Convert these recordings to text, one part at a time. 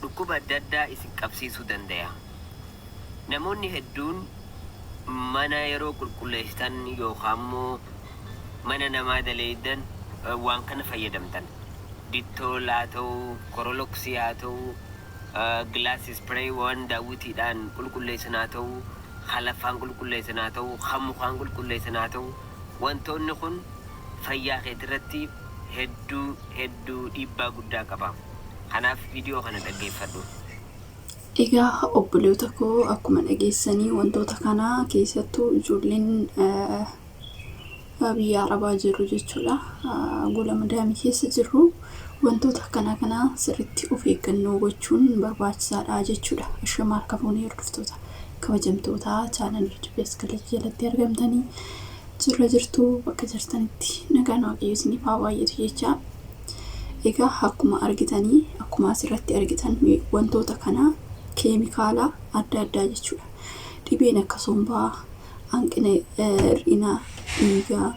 Dhukkuba adda addaa isin qabsiisuu dandaya. Namoonni hedduun mana yeroo qulqulleessitan yookaan immoo mana namaa daleeydan waan kana fayyadamtan. Dittool haa ta'u, koroloksii haa ta'u, glass spray waan daawwitiidhaan qulqulleessan haa ta'u, ka lafaan qulqulleessan haa ta'u, ka mukaan qulqulleessan haa ta'u, wantoonni kun fayyaa keetirratti hedduu hedduu dhiibbaa guddaa qaba. Kanaaf viidiyoo kana dhaggeeffadhu. Egaa obboleota koo, akkuma dhageessanii wantoota kana keessattuu ijoolleen biyya Arabaa jirru jechuudha. Gola madaamii keessa jirru wantoota akkanaa kana sirriitti of eeggannoo gochuun barbaachisaadha jechuudha. Ashama harka fuunee, hordoftoota kabajamtoota chaanalii YouTube Askalii jalatti argamtanii jirra jirtu, bakka jirtanitti nagaan Waaqayyo isiniif haa baay'atu jecha. Egaa akkuma argitanii, akkuma asirratti argitan, wantoota kana keemikaala adda addaa jechuudha. Dhibeen akka sombaa, hanqina hir'ina dhiigaa,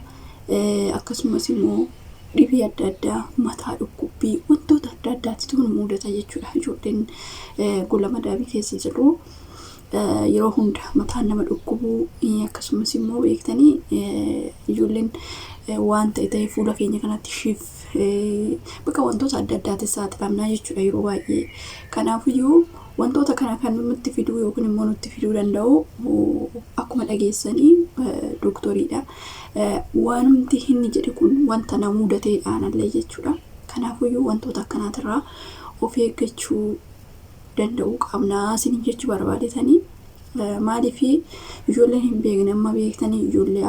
akkasumas immoo dhibee adda addaa, mataa dhukkubbii, wantoota adda addaatitu nu mudata jechuudha. Ijoolleen gola madaamii keessa jirru yeroo hunda mataan nama dhukkubuu, akkasumas immoo beektanii ijoolleen waan ta'e ta'e fuula keenya kanatti shiif bakka wantoota adda addaatti saaxilamnaa jechuudha yeroo baay'ee. Kanaafiyyuu wantoota kana kan nutti fiduu yookiin immoo nutti fiduu danda'u akkuma dhageessanii dooktoriidha. Waanumti inni jedhe kun wanta na mudateedhaan jechuudha. Kanaafiyyuu wantoota akkanaatirraa of eeggachuu danda'uu qabnaa isin jechuu barbaadetanii. Maaliif ijoolleen hin beekne, amma beektanii ijoollee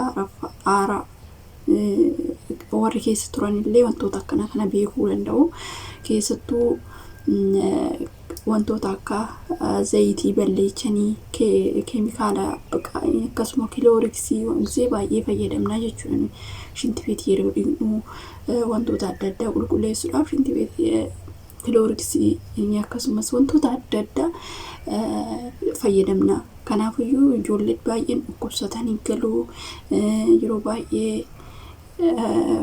haaraa warri keessa turanillee wantoota akkanaa kana beekuu danda'u. Keessattuu wantoota akka zayitii balleechanii, keemikaala, akkasuma kilooriksii gisee baay'ee fayyadamna jechuudha. Shinti beetii yeroo dhiqnu, wantoota adda addaa qulqulleessuudhaaf shinti beetii kilooriksii, akkasumas wantoota adda addaa fayyadamna. Kanaafiyyuu ijoollee baay'een dhukkubsatanii galuu, yeroo baay'ee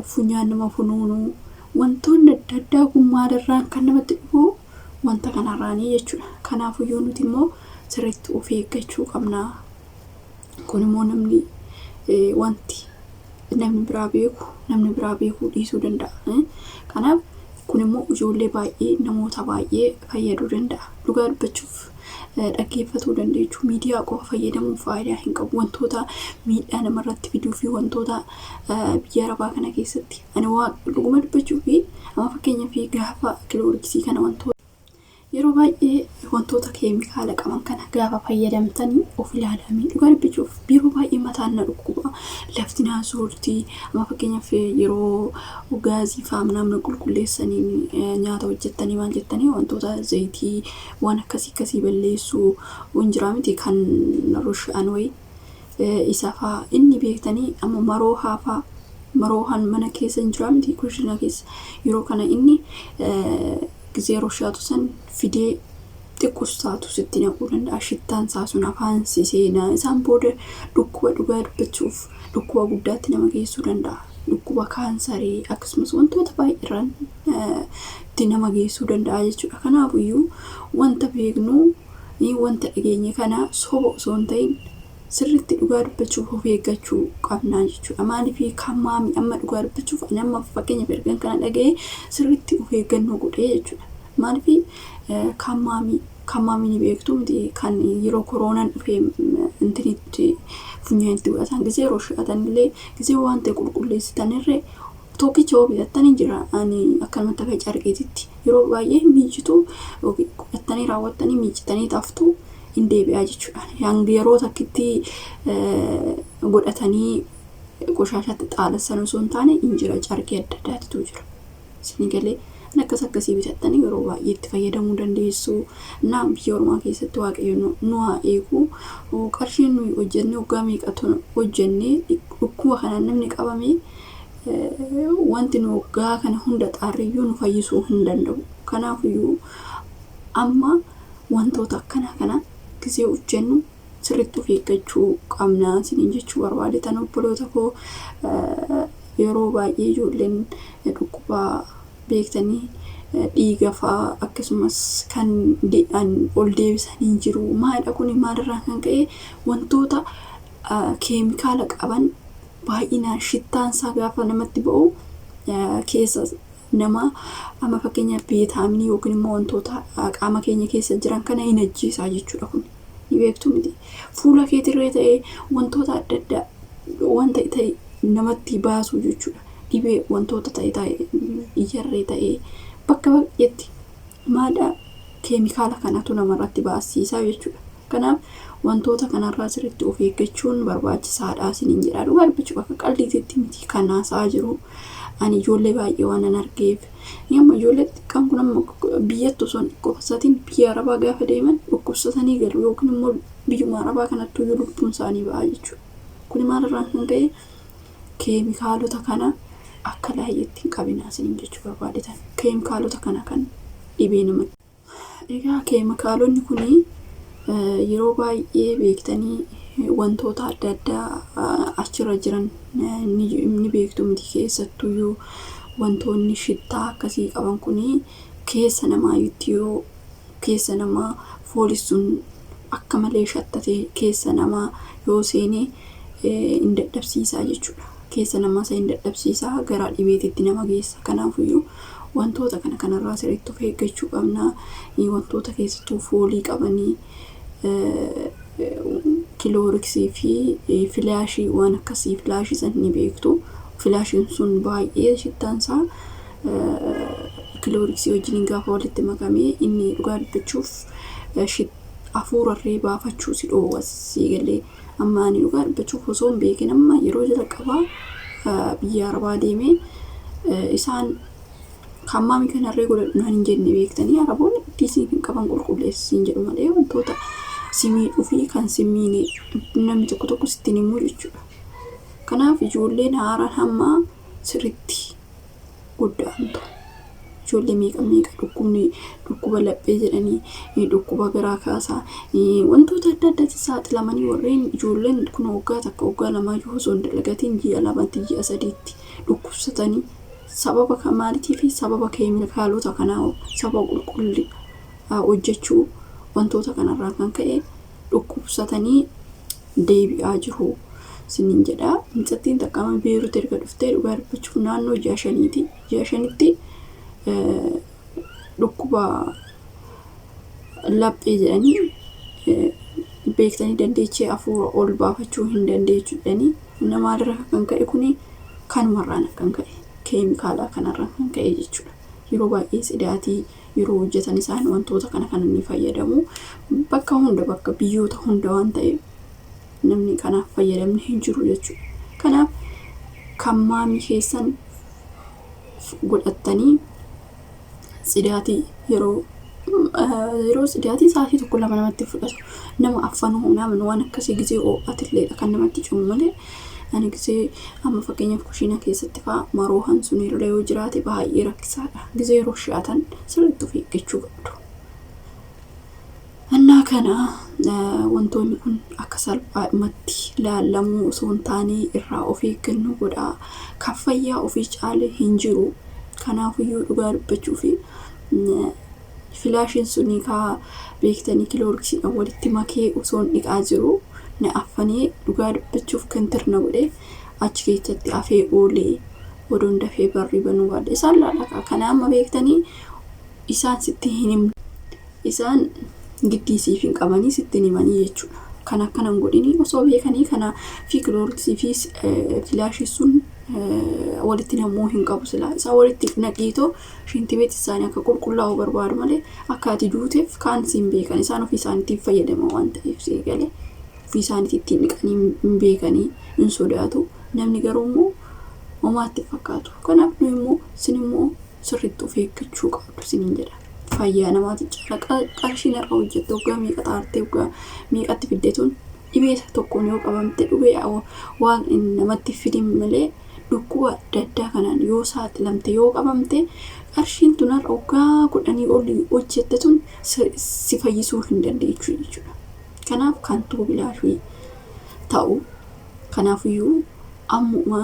funyaan nama funuunuu, wantoonni adda addaa kun maalirraan kan namatti dhufu? Wanta kanarraanii jechuudha. Kanaafiyyuu nuti immoo sirriitti of eeggachuu qabna. Kun immoo namni wanti namni biraa beeku namni biraa beekuu dhiisuu danda'a. Kanaaf kun immoo ijoollee baay'ee, namoota baay'ee fayyaduu danda'a. Dhugaa dubbachuuf dhaggeeffatuu dandeechu. Miidiyaa qofa fayyadamuun faayidaa hin qabu. Wantoota miidhaa namarratti fiduu fi wantoota biyya Arabaa kana keessatti ani waa dhuguma dubbachuu fi amma fakkeenyaaf gaafa kilooriksii kana, wantoota yeroo baay'ee wantoota keemikaala qaban kana gaafa fayyadamtanii of ilaalamii. Dhugaa dubbachuuf yeroo baay'ee mataan na dhukkuba, lafti naa soortii. Amma fakkeenyaaf yeroo gaazii fa'aa namni qulqulleessanii, nyaata hojjettanii, maal jettanii, wantoota zayitii waan akkasii akkasii balleessuu hin jiraa miti, kan rushaan wayii isa fa'aa inni beektanii, amma maroohaa fa'aa, maroohaan mana keessa hin jiraa miti, kushiinaa keessa, yeroo kana inni gizee rushaatu san fidee xiqqoos taatu sitti naquu danda'a. Shittaan isaa sun afaan si seenaa. Isaan booda dhukkuba, dhugaa dubbachuuf, dhukkuba guddaatti nama geessuu danda'a. Dhukkuba kaansarii akkasumas wantoota baay'eerraan itti nama geessuu danda'a jechuudha. Kanaafiyyuu wanta beeknu, wanta dhageenye kana soba osoo hin ta'in sirriitti dhugaa dubbachuuf of eeggachuu qabnaa jechuudha. Maaliif kan maami, amma dhugaa dubbachuuf ani amma fakkeenyaaf ergan kana dhaga'ee sirriitti of eeggannoo godhee jechuudha. Maaliif kan maamii, kan maamii ni beektu miti, kan yeroo koronaan dhufee intinitti funyaanitti godhatan, gisee yeroo shi'atan illee, gisee waan ta'e qulqulleessitan irree tokkicha yoo bitattan hin jira. Ani akkanumatti akka carqeetitti yeroo baay'ee miicitu, godhattanii raawwattanii miicitanii taftu, hin deebi'aa jechuudha. Hanga yeroo takkitti godhatanii qoshaashatti xaalassan osoo hin taane hin jira, carqee adda addaatitu jira. Isin galee akkas akkasii bitattanii yeroo baay'ee itti fayyadamuu dandeessu. Na biyya ormaa keessatti Waaqayyo nu haa eegu. Qarshiin nuyi hojjennee, waggaa meeqatu hojjennee, dhukkuba kanaan namni qabame, wanti nu waggaa kana hunda xaarriyyuu nu fayyisuu hin danda'u. Kanaafiyyuu amma wantoota akkanaa kana gisee hojjennu sirriitti of eeggachuu qabna isiniin jechuu barbaade tan, obboloota koo. Yeroo baay'ee ijoolleen dhukkuba beektanii Dhiiga fa'aa akkasumas kan ol deebisanii jiru. Maalidha kun maalirraa kan ka'e wantoota keemikaala qaban baay'inaan shittaan isaa gaafa namatti ba'u keessa namaa amma fakkeenyaaf viitaaminii yookiin immoo wantoota qaama keenya keessa jiran kana hin ajjeesaa jechuudha kun. Ni beektu miti. Fuula keetirree ta'ee wantoota adda addaa wanta ta'e namatti baasu jechuudha. Dhibee wantoota ta'e ta'e ijarree ta'ee bakka baay'eetti maadha keemikaala kanatu namarratti baasisaa jechuudha. Kanaaf wantoota kanarraa sirriitti of eeggachuun barbaachisaadha isiniin jedha. Dhugaa dubbachuuf akka qaldiititti miti kan haasa'aa jiru. Ani ijoollee baay'ee waan an argeef. Amma ijoollee xixiqqaan kun amma biyyatti osoo hin dhukkubsatin biyya arabaa gaafa deeman dhukkubsatanii galu yookiin immoo biyyuma arabaa kanatti iyyuu lubbuun isaanii ba'a jechuudha. Kuni maalirraan kan ka'e keemikaalota kana akka laayyeetti hin qabinaa isiniin jechuu barbaadetan. Keemikaalota kana kan dhibee namatti. Egaa keemikaalonni kuni yeroo baay'ee beektanii wantoota adda addaa achirra jiran ni beektu miti keessattuyyuu wantoonni shittaa akkasii qaban kuni keessa namaa yoo keessa namaa foolissuun akka malee shattatee keessa namaa yoo seene hin dadhabsiisaa jechuudha. Keessa namaa isa hin dadhabsiisaa gara dhibeetitti nama geessa. Kanaafiyyuu wantoota kana kanarraa sirriitti of eeggachuu qabna. Wantoota keessattuu foolii qabanii kilooriksii fi filaashii waan akkasii filaashii san ni beektu. Filaashiin sun baay'ee shittaan isaa kilooriksii wajjin gaafa walitti makamee inni dhugaa dubbachuuf hafuurarree baafachuu si dhoowwa si galee. Amma ani dhugaa dubbachuuf osoo hin beekin amma yeroo jalqabaa biyya arabaa deemee isaan hammaami kanarree godhadhu naan hin jenne beektanii araboonni dhiisii hin qaban qulqulleessiin jedhu malee wantoota si miidhuu fi kan si miine namni tokko tokko sitti hin himu jechuudha. Kanaaf ijoolleen haaraan hamma sirriitti guddaantu. Ijoollee meeqa meeqa dhukkubni dhukkuba laphee jedhanii dhukkuba garaa kaasaa wantoota adda addaatti saaxilamanii warreen ijoolleen kun waggaa takka waggaa lamaa iyyuu osoo hin dalagatiin ji'a lamatti ji'a sadiitti dhukkubsatanii sababa maaliitii fi sababa keemikaalota kanaa sababa qulqulli hojjechuu wantoota kanarraa kan ka'e dhukkubsatanii deebi'aa jiru. Sinin jedha. Mucattiin takka amma Beerut erga dhuftee dhugaa dubbachuuf naannoo ji'a shaniiti. Ji'a shanitti dhukkuba laphee jedhanii beektanii dandeechee hafuura ol baafachuu hin dandeechu jedhanii namaalirra kan ka'e kuni kanumarraan kan ka'e keemikaala kanarraan kan ka'e jechuudha. Yeroo baay'ee tsidaatii yeroo hojjetan isaan wantoota kana kana ni fayyadamu. Bakka hunda bakka biyyoota hunda waan ta'eef namni kanaaf fayyadamni hin jiru jechuudha. Kanaaf kan maamii keessan godhattanii tsidaatii yeroo yeroo tsidaatii sa'aatii tokko lama namatti fudhatu nama affanuu nama waan akkasii gisee ho'atilleedha kan namatti cimu malee ani gisee amma fakkeenyaaf kushiina keessatti fa'aa maroohan sun irra yoo jiraate baay'ee rakkisaadha. Gisee yeroo shi'atan sirriitti of eeggachuu qabdu. Annaa kana wantoonni kun akka salphaadhumatti laallamuu osoo hin taane irraa of eeggannoo godhaa. Kan fayyaa ofii caale hin jiru. Kanaafiyyuu dhugaa dubbachuu fi filaashiin suni kaa beektanii kilooriksiidhaan walitti makee osoo hin dhiqaa jiru na affanee dhugaa dubbachuuf kan tirna godhe achi keessatti hafee oolee odoon dafee barrii banuu baadhe isaan laalaqa. Kana amma beektanii isaan sitti hin himne. Isaan giddii siif hin qabanii sitti hin himanii jechuudha. Kan akkana hin godhini osoo beekanii kana fi kilooriksii fi filaashii sun walitti namuu hin qabu silaa. Isaan walitti naqiitoo shintibeet isaanii akka qulqullaa'u barbaadu malee akka ati duuteef kaan siin beekan isaan ofii isaaniitiin fayyadama waan ta'eef sii galee ofii isaaniitiin ittiin dhiqanii hin beekanii hin sodaatu. Namni garuu immoo homaatti fakkaatu. Kanaaf nu immoo isin immoo sirriitti of eeggachuu qabdu isiniin jedha. Fayyaa namaati caala qarshiin har'a hojjette waggaa meeqa xaartee waggaa meeqatti fidde tun dhibee tokkoon yoo qabamte dhibee waan namatti fidin malee dhukkuba adda addaa kanaan yoo saaxilamte yoo qabamte qarshiin tun har'a waggaa kudhanii ol hojjette tun si fayyisuu hin dandeechu jechuudha. Kanaaf kantuu bilaashii ta'u kanaafiyyuu ammuma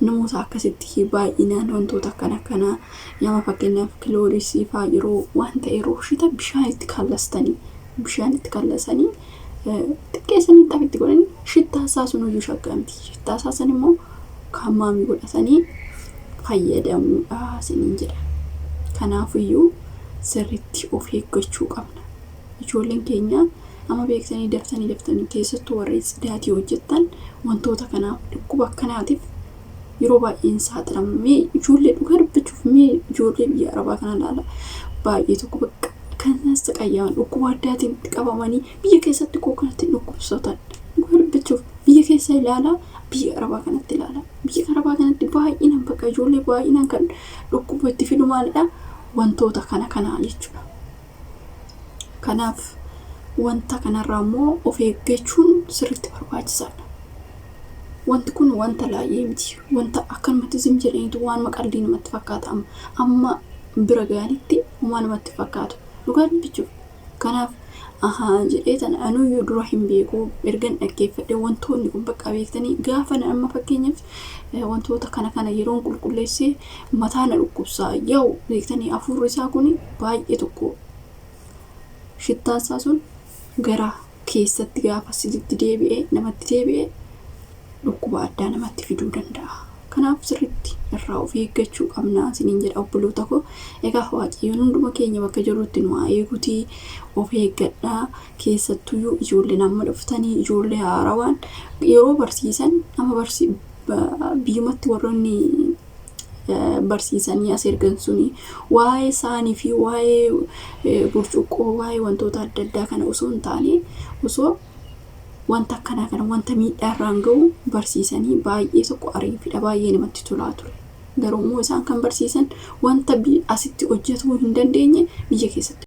Namoota akkasitti baay'inaan wantoota akkana akkanaa nama fakkeenyaaf kiloorisii fa'aa yeroo waan ta'e yeroo shita bishaan itti kallastanii bishaan itti kallasanii xiqqeessanii xafitti godhanii shittaa isaa sun iyyuu shaggaa miti. Shittaa isaa san immoo kan maamii godhatanii fayyadamuudha isiniin jedha. Kanaafiyyuu sirriitti of eeggachuu qabna. Ijoolleen keenya amma beektanii daftanii daftanii keessattuu warri tsidaatii hojjettan wantoota kanaaf dhukkuba akkanaatiif yeroo baay'ee hin saaxilamu. Mee ijoollee dhugaa dubbachuuf mee ijoollee biyya arabaa kana ilaala. Baay'ee tokko bakka kan saqayyaman dhukkuba addaatiin itti qabamanii biyya keessatti koo kanatti dhukkubsatan. Dhugaa dubbachuuf biyya keessa ilaala, biyya arabaa kanatti ilaala. Biyya arabaa kanatti baay'inaan bakka ijoollee baay'inaan kan dhukkuba itti fidu maalidha? Wantoota kana kanaa jechuudha. Kanaaf wanta kanarraa immoo of eeggachuun sirriitti barbaachisaadha. Wanti kun wanta laayyee miti. Wanta akkanumatti zim jedhaniitu waan maqallii namatti fakkaata amma. Amma bira ga'anitti homaa namatti fakkaatu. Dhugaa dubbachuuf. Kanaaf ahaa jedhee tana anuyyuu dura hin beeku ergan dhaggeeffadhe wantoonni kun bakka beektanii gaafa amma fakkeenyaaf wantoota kana kana yeroon qulqulleessee mataa na dhukkubsaa yaa'u beektanii hafuurri isaa kun baay'ee tokko shittaan isaa sun gara keessatti gaafa sitti deebi'ee namatti deebi'ee dhukkuba addaa namatti fiduu danda'a. Kanaaf sirriitti irraa of eeggachuu qabna isiniin jedha obboloota koo. Egaa Waaqayyoon hunduma keenya bakka jirrutti nu haa eeguutii of eeggadhaa. Keessattuyyuu ijoolleen amma dhuftanii ijoollee haarawaan yeroo barsiisan amma biyyumatti warroonni barsiisanii as ergan suni waa'ee isaanii fi waa'ee burcuqqoo waa'ee wantoota adda addaa kana osoo hin taane osoo wanta akkanaa kana wanta miidhaa irraan ga'u barsiisanii baay'ee tokko ariifidha baay'ee namatti tolaa ture. Garuu immoo isaan kan barsiisan wanta asitti hojjetuu hin dandeenye biyya keessatti.